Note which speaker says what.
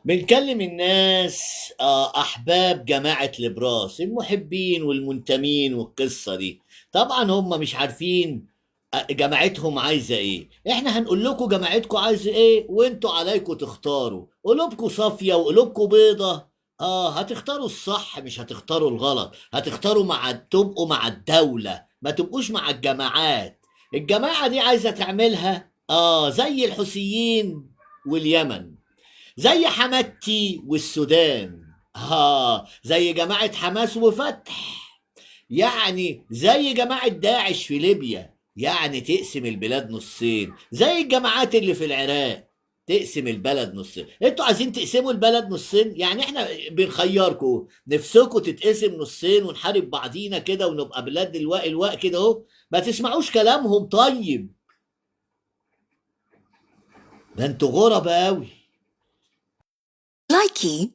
Speaker 1: بنكلم الناس، احباب جماعة لبراس، المحبين والمنتمين والقصة دي. طبعا هم مش عارفين جماعتهم عايزة ايه. احنا هنقول لكم جماعتكم عايزة ايه، وانتوا عليكم تختاروا. قلوبكم صافية وقلوبكم بيضة، هتختاروا الصح مش هتختاروا الغلط. هتختاروا مع تبقوا مع الدولة، ما تبقوش مع الجماعات. الجماعة دي عايزة تعملها زي الحوثيين واليمن، زي حماتي والسودان، زي جماعة حماس وفتح، يعني زي جماعة داعش في ليبيا، يعني تقسم البلاد نصين، زي الجماعات اللي في العراق تقسم البلد نصين. انتوا عايزين تقسموا البلد نصين؟ يعني احنا بنخيركم، نفسكم تتقسم نصين ونحارب بعضينا كده ونبقى بلاد الواء الواء كده اهو؟ ما تسمعوش كلامهم. طيب ده انتوا غرب قوي.
Speaker 2: Likey.